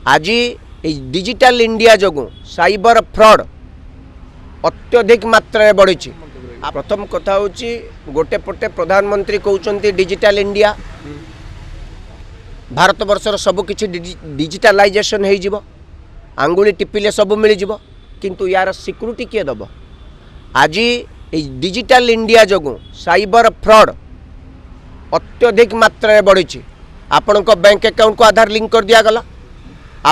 ଆଜି ଏଇ digital India ଯୋଗୁଁ ସାଇବର ଫ୍ରଡ୍ ଅତ୍ୟଧିକ ମାତ୍ରାରେ ବଢ଼ିଛି। ପ୍ରଥମ କଥା ହେଉଛି, ଗୋଟେ ପଟେ ପ୍ରଧାନମନ୍ତ୍ରୀ କହୁଛନ୍ତି ଡିଜିଟାଲ ଇଣ୍ଡିଆ, ଭାରତବର୍ଷର ସବୁକିଛି ଡିଜିଟାଲାଇଜେସନ୍ ହେଇଯିବ, ଆଙ୍ଗୁଳି ଟିପିଲେ ସବୁ ମିଳିଯିବ। କିନ୍ତୁ ୟାର ସିକ୍ୟୁରିଟି କିଏ ଦେବ? ଆଜି ଏଇ ଡିଜିଟାଲ ଇଣ୍ଡିଆ ଯୋଗୁଁ ସାଇବର ଫ୍ରଡ୍ ଅତ୍ୟଧିକ ମାତ୍ରାରେ ବଢ଼ିଛି। ଆପଣଙ୍କ ବ୍ୟାଙ୍କ ଆକାଉଣ୍ଟକୁ ଆଧାର ଲିଙ୍କ କରିଦିଆଗଲା,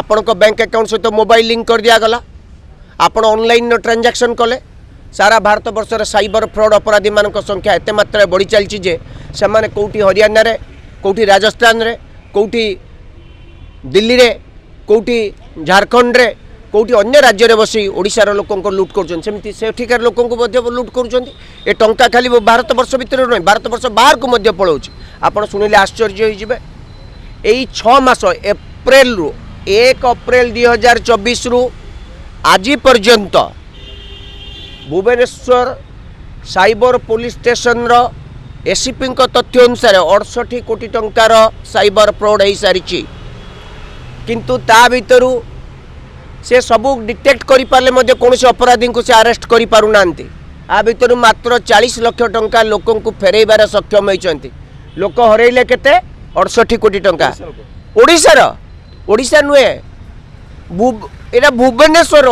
ଆପଣଙ୍କ ବ୍ୟାଙ୍କ ଆକାଉଣ୍ଟ ସହିତ ମୋବାଇଲ ଲିଙ୍କ କରିଦିଆଗଲା, ଆପଣ ଅନଲାଇନ୍ର ଟ୍ରାଞ୍ଜାକ୍ସନ୍ କଲେ। ସାରା ଭାରତବର୍ଷରେ ସାଇବର ଫ୍ରଡ୍ ଅପରାଧୀମାନଙ୍କ ସଂଖ୍ୟା ଏତେ ମାତ୍ରାରେ ବଢ଼ି ଚାଲିଛି ଯେ ସେମାନେ କେଉଁଠି ହରିୟାଣାରେ, କେଉଁଠି ରାଜସ୍ଥାନରେ, କେଉଁଠି ଦିଲ୍ଲୀରେ, କେଉଁଠି ଝାଡ଼ଖଣ୍ଡରେ, କେଉଁଠି ଅନ୍ୟ ରାଜ୍ୟରେ ବସି ଓଡ଼ିଶାର ଲୋକଙ୍କ ଲୁଟ୍ କରୁଛନ୍ତି। ସେମିତି ସେଠିକାର ଲୋକଙ୍କୁ ମଧ୍ୟ ଲୁଟ୍ କରୁଛନ୍ତି। ଏ ଟଙ୍କା ଖାଲି ଭାରତବର୍ଷ ଭିତରେ ନୁହେଁ, ଭାରତବର୍ଷ ବାହାରକୁ ମଧ୍ୟ ପଳାଉଛି। ଆପଣ ଶୁଣିଲେ ଆଶ୍ଚର୍ଯ୍ୟ ହେଇଯିବେ। ଏଇ 6 ମାସ ଏପ୍ରିଲରୁ, 1 ଅପ୍ରିଲ 2024ରୁ ଆଜି ପର୍ଯ୍ୟନ୍ତ ଭୁବନେଶ୍ୱର ସାଇବର ପୋଲିସ ଷ୍ଟେସନର ଏସିପିଙ୍କ ତଥ୍ୟ ଅନୁସାରେ 68 କୋଟି ଟଙ୍କାର ସାଇବର ଫ୍ରଡ୍ ହେଇସାରିଛି। କିନ୍ତୁ ତା ଭିତରୁ ସେ ସବୁ ଡିଟେକ୍ଟ କରିପାରିଲେ ମଧ୍ୟ କୌଣସି ଅପରାଧୀଙ୍କୁ ସେ ଆରେଷ୍ଟ କରିପାରୁନାହାନ୍ତି। ଆ ଭିତରୁ ମାତ୍ର 40 ଲକ୍ଷ ଟଙ୍କା ଲୋକଙ୍କୁ ଫେରାଇବାରେ ସକ୍ଷମ ହୋଇଛନ୍ତି। ଲୋକ ହରେଇଲେ କେତେ? 68 କୋଟି ଟଙ୍କା। ଓଡ଼ିଶାର, ଓଡ଼ିଶା ନୁହେଁ, ଏଇଟା ଭୁବନେଶ୍ୱର।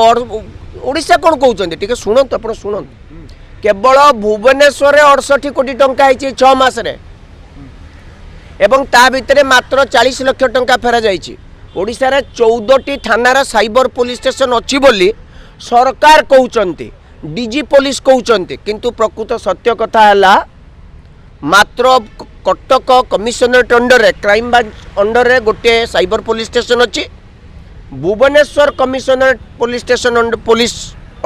ଓଡ଼ିଶା କ'ଣ କହୁଛନ୍ତି, ଟିକେ ଶୁଣନ୍ତୁ, ଆପଣ ଶୁଣନ୍ତୁ। କେବଳ ଭୁବନେଶ୍ୱରରେ 68 କୋଟି ଟଙ୍କା ହେଇଛି 6 ମାସରେ ଏବଂ ତା ଭିତରେ ମାତ୍ର 40 ଲକ୍ଷ ଟଙ୍କା ଫେରାଯାଇଛି। ଓଡ଼ିଶାରେ 14ଟି ଥାନାର ସାଇବର ପୋଲିସ ଷ୍ଟେସନ ଅଛି ବୋଲି ସରକାର କହୁଛନ୍ତି, ଡିଜି ପୋଲିସ କହୁଛନ୍ତି। କିନ୍ତୁ ପ୍ରକୃତ ସତ୍ୟ କଥା ହେଲା, ମାତ୍ର କଟକ କମିଶନରେଟ ଅଣ୍ଡରରେ, କ୍ରାଇମବ୍ରାଞ୍ଚ ଅଣ୍ଡରରେ ଗୋଟିଏ ସାଇବର ପୋଲିସ ଷ୍ଟେସନ ଅଛି। Bhubaneswar commissionerate police station police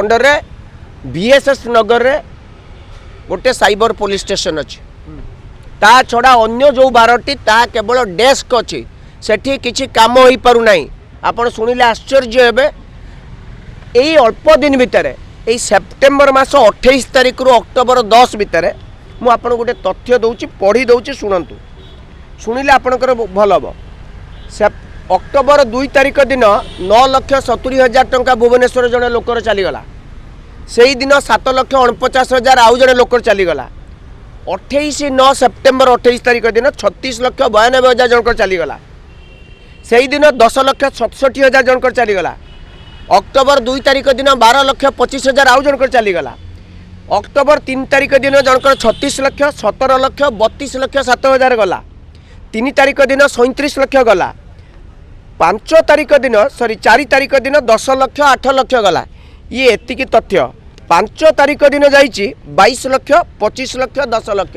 ଅଣ୍ଡରରେ ଭିଏସ୍ଏସ୍ ନଗରରେ ଗୋଟେ ସାଇବର ପୋଲିସ ଷ୍ଟେସନ ଅଛି। ତା ଛଡ଼ା ଅନ୍ୟ ଯେଉଁ 12ଟି, ତାହା କେବଳ ଡେସ୍କ ଅଛି, ସେଠି କିଛି କାମ ହୋଇପାରୁନାହିଁ। ଆପଣ ଶୁଣିଲେ ଆଶ୍ଚର୍ଯ୍ୟ ହେବେ। ଏଇ ଅଳ୍ପ ଦିନ ଭିତରେ, ଏଇ ସେପ୍ଟେମ୍ବର ମାସ 28 ତାରିଖରୁ ଅକ୍ଟୋବର 10 ଭିତରେ, ମୁଁ ଆପଣଙ୍କୁ ଗୋଟେ ତଥ୍ୟ ଦେଉଛି, ପଢ଼ି ଦେଉଛି, ଶୁଣନ୍ତୁ। ଶୁଣିଲେ ଆପଣଙ୍କର ଭଲ ହେବ। ଅକ୍ଟୋବର 2 ତାରିଖ ଦିନ 9,70,000 ଟଙ୍କା ଭୁବନେଶ୍ୱର ଜଣେ ଲୋକର ଚାଲିଗଲା। ସେଇଦିନ 7,49,000 ଆଉ ଜଣେ ଲୋକର ଚାଲିଗଲା। 28/9, ସେପ୍ଟେମ୍ବର 28 ତାରିଖ ଦିନ 36,92,000 ଜଣଙ୍କର ଚାଲିଗଲା। ସେଇଦିନ 10,67,000 ଜଣଙ୍କର ଚାଲିଗଲା। ଅକ୍ଟୋବର 2 ତାରିଖ ଦିନ 12,25,000 ଆଉ ଜଣଙ୍କର ଚାଲିଗଲା। ଅକ୍ଟୋବର 3 ତାରିଖ ଦିନ ଜଣଙ୍କର 36 ଲକ୍ଷ, 17 ଲକ୍ଷ, 32 ଲକ୍ଷ 7 ହଜାର ଗଲା। 3 ତାରିଖ ଦିନ 37 ଲକ୍ଷ ଗଲା। 5 ତାରିଖ ଦିନ, ସରି, 4 ତାରିଖ ଦିନ 10 ଲକ୍ଷ, 8 ଲକ୍ଷ ଗଲା। ଇଏ ଏତିକି ତଥ୍ୟ। 5 ତାରିଖ ଦିନ ଯାଇଛି 22 ଲକ୍ଷ, 25 ଲକ୍ଷ, 10 ଲକ୍ଷ।